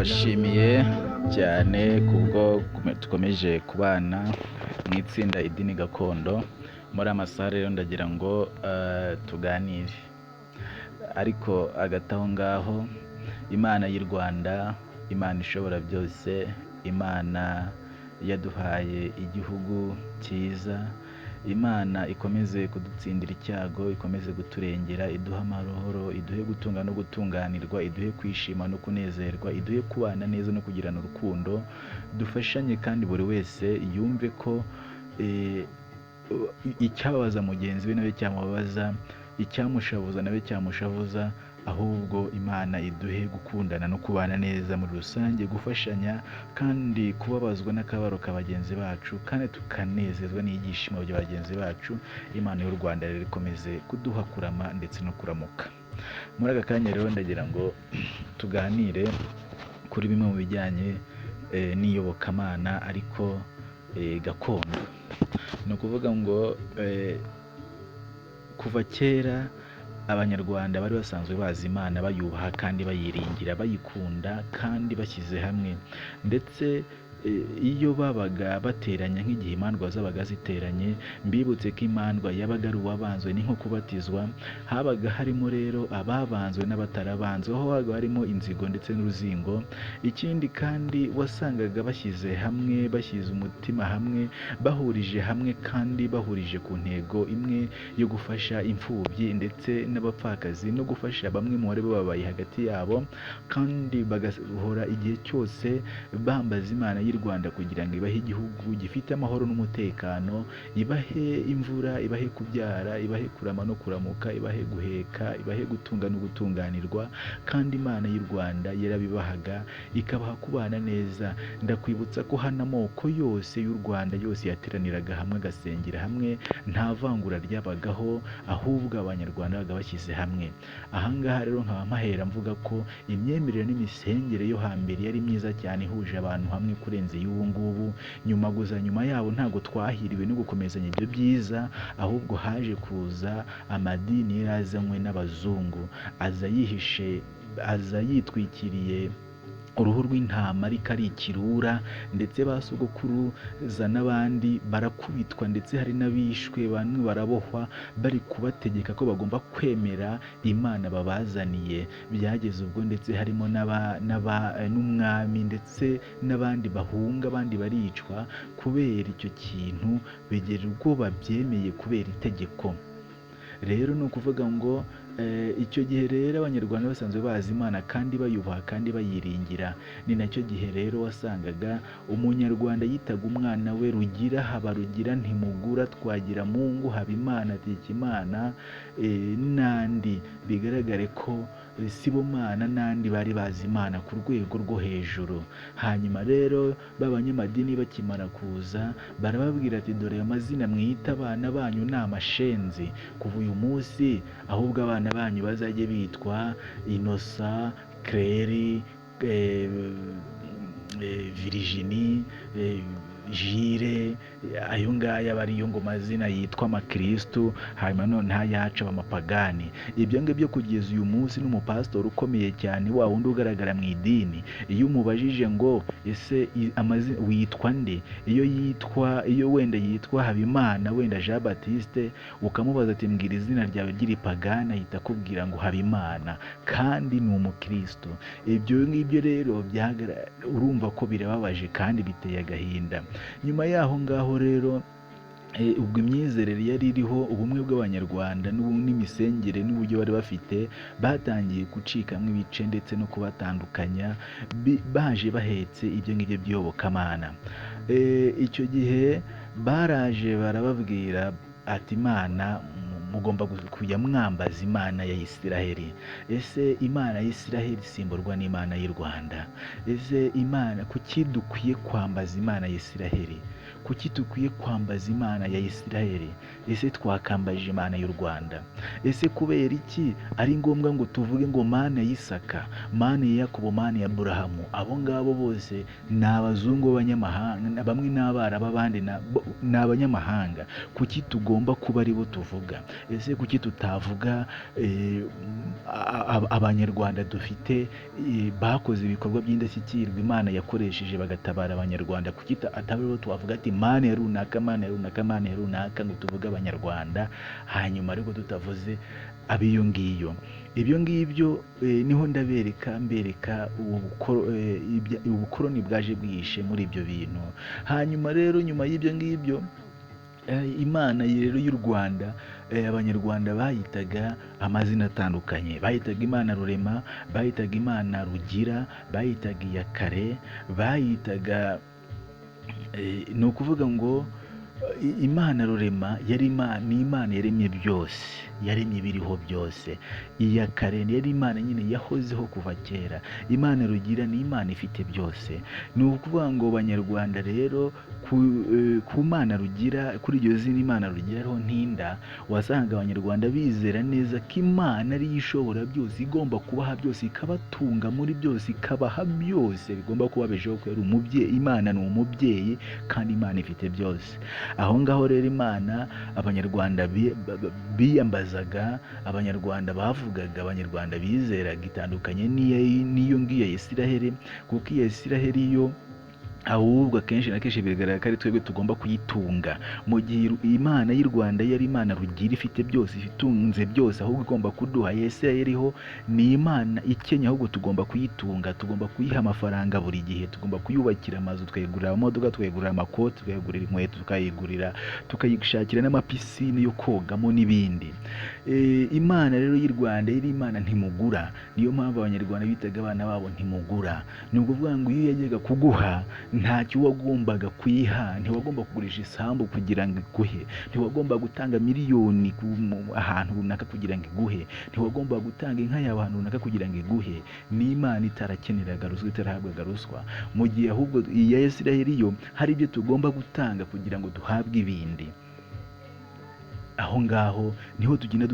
Ndabashimiye cyane kubwo dukomeje kubana mu itsinda Idini Gakondo. Muri aya masaha rero ndagira ngo tuganire, ariko hagati aho ngaho Imana y'u Rwanda, Imana ishobora byose, Imana yaduhaye igihugu cyiza, Imana ikomeze kudutsindira icyago, ikomeze kuturengera, iduhe amahoro, iduhe gutunga no gutunganirwa, iduhe kwishima no kunezerwa, iduhe kubana neza no kugirana urukundo, dufashanye kandi buri wese yumve ko icyababaza mugenzi we nawe cyamubabaza, icyamushavuza nawe cyamushavuza, ahubwo Imana iduhe gukundana no kubana neza muri rusange, gufashanya kandi kubabazwa n'akababaro ka bagenzi bacu, kandi tukanezezwa n'ibyishimo bya bagenzi bacu. Imana y'u Rwanda rero ikomeze kuduha kurama ndetse no kuramuka. Muri aka kanya rero ndagira ngo tuganire kuri bimwe mu bijyanye n'iyobokamana ariko gakondo. Ni ukuvuga ngo kuva kera Abanyarwanda bari basanzwe bazi Imana, bayubaha kandi bayiringira, bayikunda kandi bashyize hamwe, ndetse iyo babaga bateranye nk'igihe imandwa zabaga ziteranye, mbibutse ko imandwa yabaga ari uwabanzwe, ni nko kubatizwa, habaga harimo rero ababanzwe n'abatarabanzwe, aho habaga harimo inzigo ndetse n'uruzingo. Ikindi kandi wasangaga bashyize hamwe, bashyize umutima hamwe, bahurije hamwe kandi bahurije ku ntego imwe yo gufasha imfubyi ndetse n'abapfakazi no gufasha bamwe mu bari bababaye hagati yabo, kandi bagahora igihe cyose bambaza Imana y'u Rwanda kugira ngo ibahe igihugu gifite amahoro n'umutekano, ibahe imvura, ibahe kubyara, ibahe kurama no kuramuka, ibahe guheka, ibahe gutunga no gutunganirwa, kandi Imana y'u Rwanda yarabibahaga, ikabaha kubana neza. Ndakwibutsa ko hano amoko yose y'u Rwanda yose yateraniraga hamwe agasengera hamwe, nta vangura ryabagaho, ahubwo Abanyarwanda babaga bashyize hamwe. Aha ngaha rero nkaba mpahera mvuga ko imyemerere n'imisengere yo hambere yari myiza cyane, ihuje abantu hamwe kurenza iy'ubu ngubu. Nyuma gusa nyuma yabo ntabwo twahiriwe no gukomezanya ibyo byiza, ahubwo haje kuza amadini yari azanywe n'abazungu, aza yihishe, aza yitwikiriye uruhu rw'intama ariko ari ikirura, ndetse ba sogokuruza n'abandi barakubitwa, ndetse hari n'abishwe, bamwe barabohwa, bari kubategeka ko bagomba kwemera Imana babazaniye. Byageze ubwo ndetse harimo n'umwami ndetse n'abandi bahunga, abandi baricwa kubera icyo kintu, bigera ubwo babyemeye kubera itegeko. Rero ni ukuvuga ngo icyo gihe rero Abanyarwanda basanzwe bazi Imana kandi bayubaha kandi bayiringira. Ni nacyo gihe rero wasangaga Umunyarwanda yitaga umwana we Rugira, Habarugira, Ntimugura, Twagiramungu, Habimana, Hategekimana n'andi. Bigaragare ko Sibomana n'andi bari bazi Imana ku rwego rwo hejuru. Hanyuma rero ba banyamadini bakimara kuza barababwira ati dore amazina mwita abana banyu ni amashenzi, kuva uyu munsi ahubwo abana banyu bazajye bitwa Innocent, Claire, Virginie, Jire, ayo ngayo aba ariyo ngo mazina yitwa amakirisitu, hanyuma noneho ayacu aba amapagani. Ibyo ngibyo kugeza uyu munsi n'umupasitori ukomeye cyane wa wundi ugaragara mu idini, iyo umubajije ngo ese witwa nde, iyo yitwa, iyo wenda yitwa Habimana wenda Jean Baptiste, ukamubaza ati mbwira izina ryawe ry'iripagani, ahita akubwira ngo Habimana, kandi ni umukristo. Ibyo ngibyo rero urumva ko birababaje kandi biteye agahinda. Nyuma y'aho ngaho rero ubwo imyizerere yari iriho, ubumwe bw'Abanyarwanda n'imisengere n'uburyo bari bafite, batangiye gucikamo ibice ndetse no kubatandukanya, baje bahetse ibyo ngibyo by'iyobokamana. Icyo gihe baraje barababwira ati Imana mugomba kujya mwambaza Imana ya Isiraheli. Ese Imana ya Isiraheli isimburwa n'Imana y'u Rwanda? Ese Imana, kuki dukwiye kwambaza Imana ya Isiraheli? Kuki dukwiye kwambaza Imana ya Isiraheli? Ese twakambaje Imana y'u Rwanda? Ese kubera iki ari ngombwa ngo tuvuge ngo Mana ya Isaka, Mana ya Yakobo, Mana ya Aburahamu? Abo ngabo bose ni abazungu b'abanyamahanga, bamwe ni Abarabu, abandi ni abanyamahanga. Kuki tugomba kuba aribo tuvuga? Ese kuki tutavuga Abanyarwanda dufite bakoze ibikorwa by'indashyikirwa Imana yakoresheje bagatabara Abanyarwanda? Kuki atari bo twavuga ati Mana ya runaka, Mana ya runaka, Mana ya runaka, ngo tuvuge Abanyarwanda, hanyuma ariko tutavuze ab'iyo ngiyo? Ibyo ngibyo niho ndabereka, mbereka ubukoroni bwaje bwihishe muri ibyo bintu. Hanyuma rero nyuma y'ibyo ngibyo, Imana rero y'u Rwanda, Abanyarwanda bayitaga amazina atandukanye. Bayitaga Imana Rurema, bayitaga Imana Rugira, bayitaga Iyakare, bayitaga ni ukuvuga ngo Imana Rurema yari ni Imana yaremye byose, yaremye ibiriho byose. Iyakare yari Imana nyine yahozeho kuva kera. Imana Rugira ni Imana ifite byose. Ni ukuvuga ngo Banyarwanda rero ku Mana Rugira, kuri iryo zina Imana Rugira ariho ntinda, wasanga Abanyarwanda bizera neza ko Imana ariyo ishobora byose, igomba kubaha byose, ikabatunga muri byose, ikabaha byose bigomba kubabeshaho, kubera umubyeyi. Imana ni umubyeyi kandi Imana ifite byose. Aho ngaho rero Imana Abanyarwanda biyambazaga, Abanyarwanda bavugaga, Abanyarwanda bizeraga, itandukanye n'iyo ngiyo ya Isiraheli, kuko iya Isiraheli yo ahubwo akenshi na kenshi bigaragara ko ari twebwe tugomba kuyitunga, mu gihe Imana y'u Rwanda yari Imana Rugira ifite byose, itunze byose, ahubwo igomba kuduha. Iya Isiraheli ho ni Imana ikennye, ahubwo tugomba kuyitunga, tugomba kuyiha amafaranga buri gihe, tugomba kuyubakira amazu, tukayigurira amamodoka, tukayigurira amakoti, tukayigurira inkweto, tukayishakira n'amapisine yo kogamo n'ibindi. Imana rero y'u Rwanda yari Imana ntimugura. Niyo mpamvu Abanyarwanda bitaga abana babo ntimugura. Ni ukuvuga ngo iyo yajyaga kuguha ntacyo wagombaga kuyiha, ntiwagomba kugurisha isambu kugira ngo iguhe, ntiwagomba gutanga miliyoni ahantu runaka kugira ngo iguhe, ntiwagomba gutanga inka yawe ahantu runaka kugira ngo iguhe. Ni Imana itarakeneraga ruswa, itarahabwaga ruswa, mu gihe ahubwo iya Isiraheli yo hari ibyo tugomba gutanga kugira ngo duhabwe ibindi. Aho ngaho niho tugenda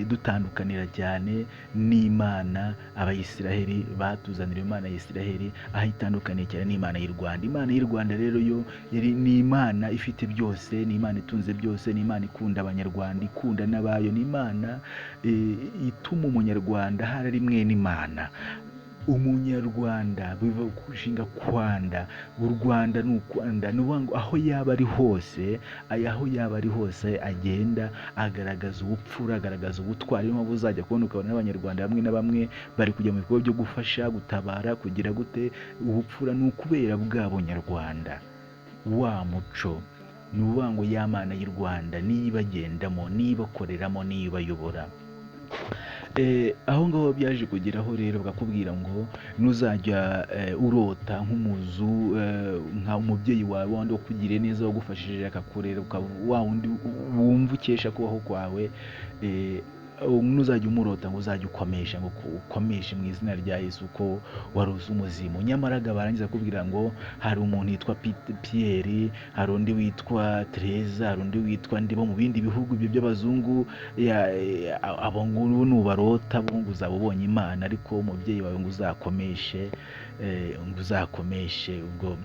dutandukanira cyane n'Imana Abayisiraheli batuzanira, Imana ya Isiraheli aho itandukaniye cyane n'Imana y'u Rwanda. Imana y'u Rwanda rero yo ni Imana ifite byose, ni Imana itunze byose, ni Imana ikunda Abanyarwanda, ikunda n'abayo, ni Imana ituma Umunyarwanda ahari ari mwene Imana. Umunyarwanda biva gushinga kwanda, u Rwanda ni ukwanda, ni ukuvuga ngo aho yaba ari hose, aho yaba ari hose agenda agaragaza ubupfura, agaragaza ubutwari. Niyo mpamvu uzajya kubona ukabona n'Abanyarwanda bamwe na bamwe bari kujya mu bikorwa byo gufasha, gutabara, kugira gute. Ubupfura ni ukubera bwa Bunyarwanda, wa muco. Ni ukuvuga ngo ya Mana y'u Rwanda niyo ibagendamo, niyo ibakoreramo, niyo ibayobora. Aho ngaho byaje kugeraho rero bakakubwira ngo nuzajya urota nk'umuzu, nka umubyeyi wawe wundi wakugiriye neza, wagufashije akakurera, wa wundi wumva ukesha kubaho kwawe, nuzajya umurota ngo uzajye ukomesha, ngo ukomeshe mu izina rya Yesu ko warose umuzimu. Nyamara barangiza kubwira ngo hari umuntu witwa Pierre, hari undi witwa Teresa, hari undi witwa ndi bo mu bindi bihugu ibyo by'abazungu, abo ngubu nubarota bo ngo uzaba ubonye Imana, ariko umubyeyi wawe ngo uzakomeshe, ngo uzakomeshe. Ubwo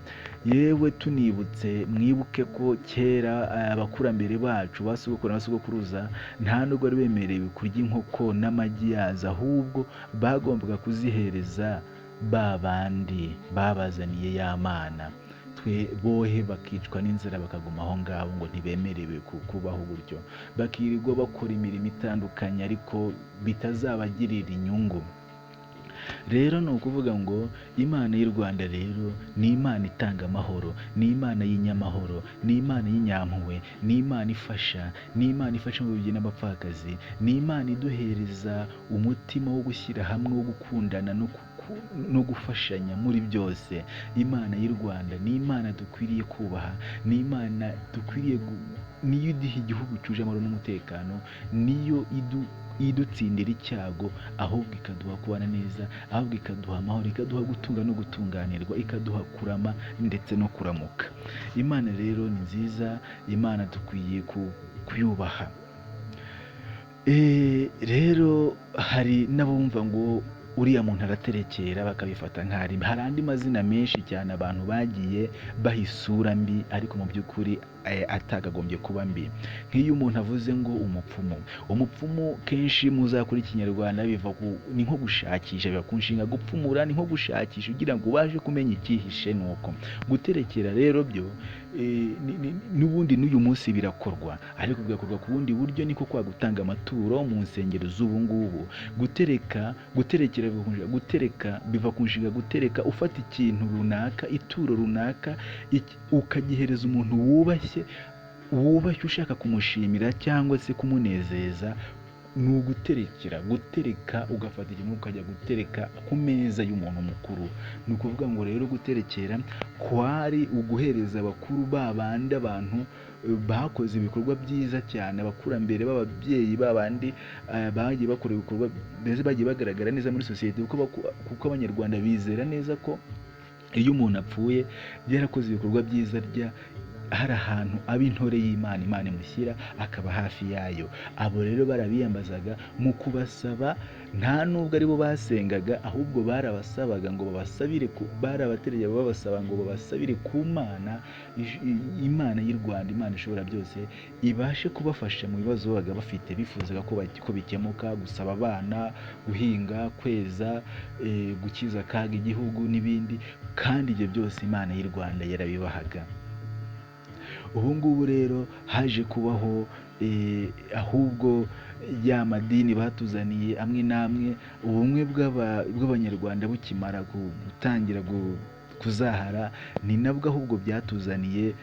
yewe tunibutse, mwibuke ko kera abakurambere bacu ba sogokuru na sogokuruza nta nubwo bari bemerewe kurya inkoko n'amagi yazo, ahubwo bagombaga kuzihereza ba bandi babazaniye ya Mana, twe bohe bakicwa n'inzara bakaguma aho ngaho ngo ntibemerewe kubaho gutyo, bakirirwa bakora imirimo itandukanye ariko bitazabagirira inyungu. Rero ni ukuvuga ngo Imana y'u Rwanda rero ni Imana itanga amahoro, ni Imana y'inyamahoro, ni Imana y'inyampuhwe, ni Imana ifasha, ni Imana ifasha mu bihe n'abapfakazi, ni Imana iduhereza umutima wo gushyira hamwe, wo gukundana no gufashanya muri byose. Imana y'u Rwanda ni Imana dukwiriye kubaha, ni Imana dukwiriye niyo iduha igihugu cyuje amahoro n'umutekano, niyo idutsindira icyago, ahubwo ikaduha kubana neza, ahubwo ikaduha amahoro, ikaduha gutunga no gutunganirwa, ikaduha kurama ndetse no kuramuka. Imana rero ni nziza, Imana dukwiye kuyubaha. Rero hari n'abumva ngo uriya muntu araterekera, bakabifata nk'ari. Hari andi mazina menshi cyane abantu bagiye baha isura mbi, ariko mu by'ukuri atakagombye kuba mbi. Nk'iyo umuntu avuze ngo umupfumu, umupfumu kenshi muzakora ikinyarwanda biva ku, ni nko gushakisha, biva ku nshinga gupfumura, ni nko gushakisha ugira ngo ubashe kumenya icyihishe. Nuko guterekera rero byo n'ubundi n'uyu munsi birakorwa, ariko bigakorwa ku bundi buryo, niko kwa gutanga amaturo mu nsengero z'ubu ngubu. Gutereka, guterekera biva ku nshinga gutereka, biva ku nshinga gutereka, ufata ikintu runaka, ituro runaka, ukagihereza umuntu wubashye ushaka kumushimira cyangwa se kumunezeza. Ni uguterekera, gutereka, ugafata ikintu ukajya gutereka ku meza y'umuntu mukuru. Ni ukuvuga ngo rero guterekera kwari uguhereza abakuru ba bandi, abantu bakoze ibikorwa byiza cyane, abakurambere b'ababyeyi ba bandi bagiye bakora ibikorwa mbese bagiye bagaragara neza muri sosiyete, kuko Abanyarwanda bizera neza ko iyo umuntu apfuye yarakoze ibikorwa byiza, rya hari ahantu aba intore y'Imana, Imana imushyira akaba hafi yayo. Abo rero barabiyambazaga mu kubasaba, nta nubwo aribo basengaga, ahubwo barabasabaga ngo babasabire, barabatereye babasaba ngo babasabire ku Mana, Imana y'u Rwanda, Imana ishobora byose, ibashe kubafasha mu bibazo babaga bafite, bifuzaga ko bikemuka: gusaba abana, guhinga, kweza, gukiza akaga igihugu n'ibindi. Kandi ibyo byose Imana y'u Rwanda yarabibahaga. Ubu ngubu rero haje kubaho ahubwo ya madini batuzaniye amwe n'amwe, ubumwe bw'Abanyarwanda bukimara gutangira kuzahara, ni nabwo ahubwo byatuzaniye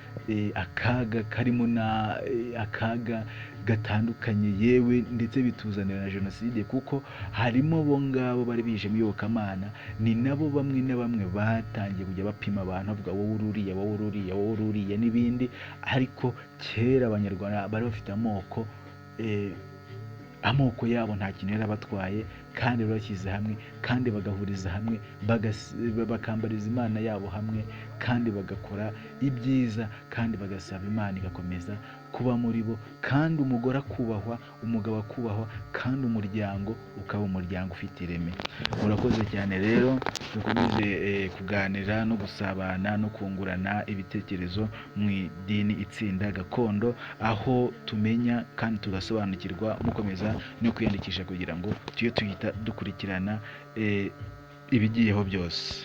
akaga karimo na akaga gatandukanye, yewe ndetse bituzanira na jenoside, kuko harimo bo ngabo bari bije mu iyobokamana, ni nabo bamwe na bamwe batangiye kujya bapima abantu bavuga wowe uri uriya, wowe uri uriya, wowe uri uriya n'ibindi. Ariko kera Abanyarwanda bari bafite amoko, amoko yabo nta kintu yari abatwaye, kandi bashyize hamwe, kandi bagahuriza hamwe, bakambariza Imana yabo hamwe, kandi bagakora ibyiza, kandi bagasaba Imana igakomeza kuba muri bo, kandi umugore akubahwa, umugabo akubahwa, kandi umuryango ukaba umuryango ufite ireme. Murakoze cyane rero, dukomeze kuganira no gusabana no kungurana ibitekerezo mu idini itsinda gakondo, aho tumenya kandi tugasobanukirwa. Mukomeza no kwiyandikisha kugira ngo tujye tuhita dukurikirana ibigiyeho byose.